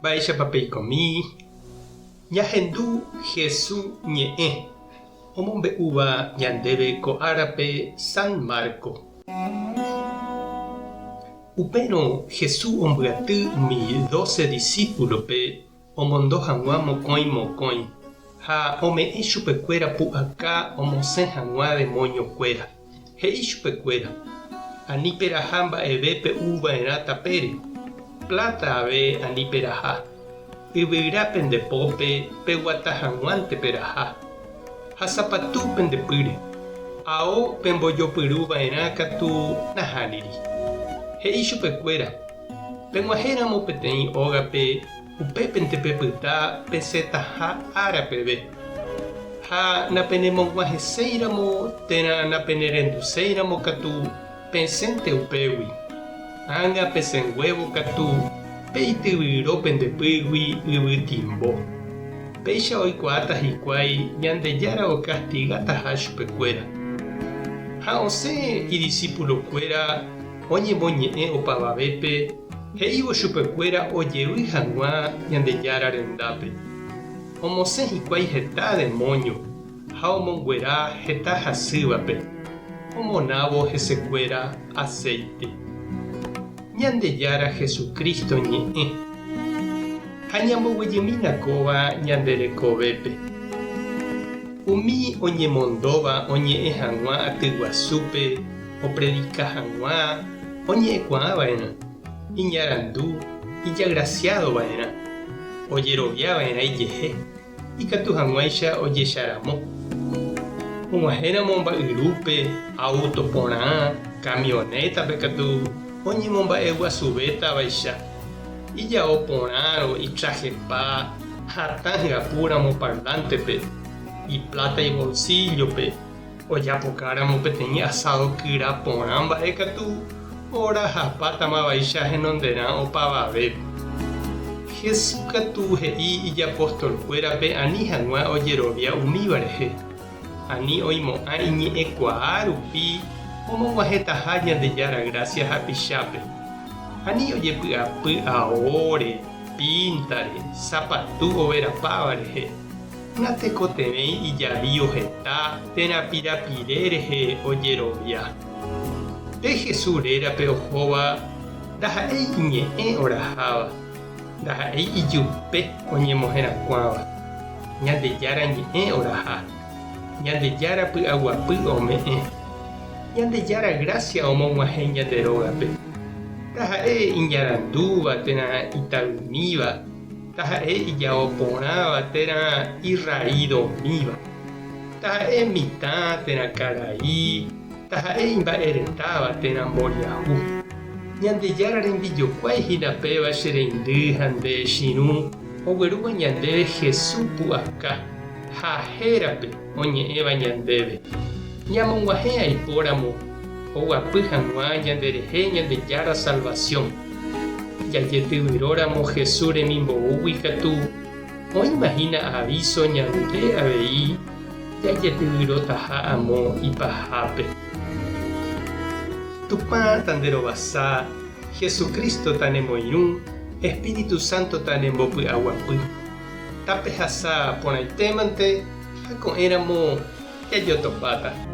Mba'éichapa peikomi? Ñahendu Hesu ñe'ẽ omombe'úva ñandéve ko árape San Marco. Upérõ Hesu ombyaty umi dóse disípulope omondo hag̃ua mokõi mokõi, ha ome'ẽ chupekuéra pu'aka omosẽ hag̃ua demóñokuéra. He'i chupekuéra, Ani peraha mba'eve pe'u va'erã tapére, pláta ave ani peraha, yvyra pende pópe peguata hag̃uánte peraha, ha sapatu pende pýre, ao pembojopyru va'erã katu nahániri. He'i chupekuéra, Peg̃uahẽramo peteĩ ógape upépente pepyta pesẽtaha ára peve. Ha napenemog̃uahẽséiramo térã napenerenduséiramo katu pesẽnte upégui. Ág̃a pesẽnguévo katu pe ityvyro pende pýgui yvy timbo. Péicha oikuaáta hikuái Ñandejára okastigataha chupekuéra. Ha osẽ idisipulokuéra Oñemoñe'ẽ opavavépe he'ívo chupekuéra ojevy hag̃ua Ñandejára rendápe. Omosẽ hikuái heta demóño ha omonguera heta hasývape, omonávo hesekuéra aséite. Ñandejára Jesucristo ñe'ẽ. Ha ñamboguejymína kóva ñande rekovépe. Umi oñemondóva oñe'ẽ hag̃ua atyguasúpe opredika hag̃ua oñe'ẽkuaa va'erã, iñarandu, ijagrasiádo va'erã, ojerovia va'erã ijehe, ikatu hag̃uáicha ojecharamo. Og̃uahẽramo mba'yrúpe, áuto porã, kamionétape katu oñemomba'eguasuvéta vaicha. Ijao porãrõ itrajepa hatã hyapúramo parlántepe, ipláta ivolsíllope, Ojapokáramo peteĩ asádo kyra porã mba'e katu orahapátama vaicha henonderã opavavépe. Jesús katu he'i ijapostolkuérape ani hag̃ua ojerovia umíva rehe, ani oimo'ã iñe'ẽkuaa rupi omog̃uahẽtaha Ñandejára grásia hapichápe, ani ojepy'apy aóre, píntare, sapatu overapáva rehe. Natekotevẽi ijavío heta térã pirapire rehe ojerovia. Pe Jesús rérape ohóva ndaha'éi iñe'ẽ oraháva, ndaha'éi ijupe oñemoherakuãva. Ñandejára ñe'ẽ oraha. Ñandejára py'aguapy ome'ẽ. Ñandejára grásia omog̃uahẽ ñande rógape. Ndaha'e iñarandúva térã itavymíva. Taha'e ijao porãva térã irraídomíva, taha'e mitã térã karai, taha'e imba'eretáva térã mboriahu. Ñandejára rembijokuái hína péva che reindy ha nde chirũ oguerúva ñandéve Hesu pu'aka ha hérape oñe'ẽva ñandéve. Ñamog̃uahẽ aipóramo oguapy hag̃ua ñanderehe Ñandejára salvasión. Jajetyvyróramo Jesús remimboúgui katu, oĩma hína avíso ñande avei jajetyvyrotaha amo ipahápe. Tupã tanderovasa, Jesucristo tanemoirũ, Espíritu Santo tanembopy'aguapy. Tapehasa porãitémante ha ko'ẽramo jajotopáta.